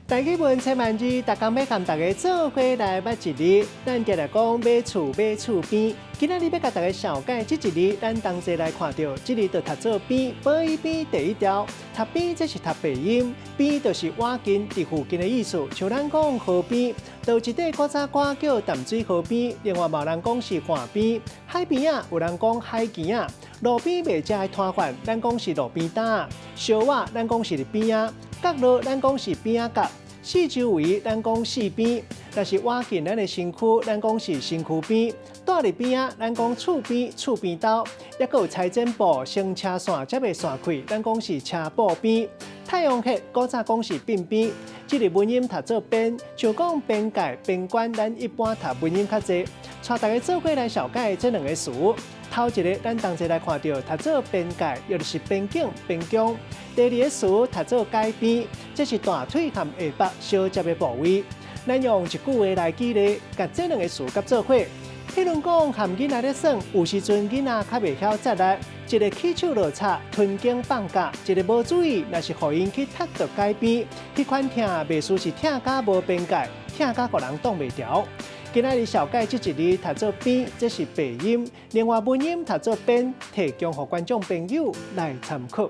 台語文千萬字，逐工欲共大家做伙來捌一字。咱定定講買厝買厝邊，今仔日欲共大家紹介這一字，咱同齊來看著，這字就讀做邊，保一邊第一條，讀邊這是讀白音，邊就是倚近佇附近的意思。像咱講河邊，就一塊古早歌叫淡水河邊，另外嘛有人講是岸邊，海邊仔有人講海墘仔，路邊賣食的攤販，咱講是路邊擔，燒肉咱講是佇邊仔，角落咱講是邊仔角。四周圍咱講四邊，若是倚近咱的身軀，咱講是身軀邊；蹛佇邊仔，咱講厝邊、厝邊兜，抑閣有財政部升車線才袂散開，咱講是車布邊。太陽穴古早講是鬢邊，這個文音讀做邊，像講邊界、邊關，咱一般讀文音較濟。帶大家做伙來紹介這兩个詞。頭一個，咱同齊來看著讀做邊界，也就是邊境、邊疆。第二个詞讀做改邊，這是大腿和下腹相接的部位。咱用一句話來舉例，共這兩个詞佮做伙。譬如講，和囡仔咧耍，有時陣囡仔較袂曉接力，一个起手落插，吞頸放假；一个無注意，若是予𪜶去踢著改邊，彼款疼袂輸是疼甲無邊界，疼甲予人擋袂牢。今仔日紹介這一字讀做邊，這是白音；另外文音讀做邊，提供予觀眾朋友來參考。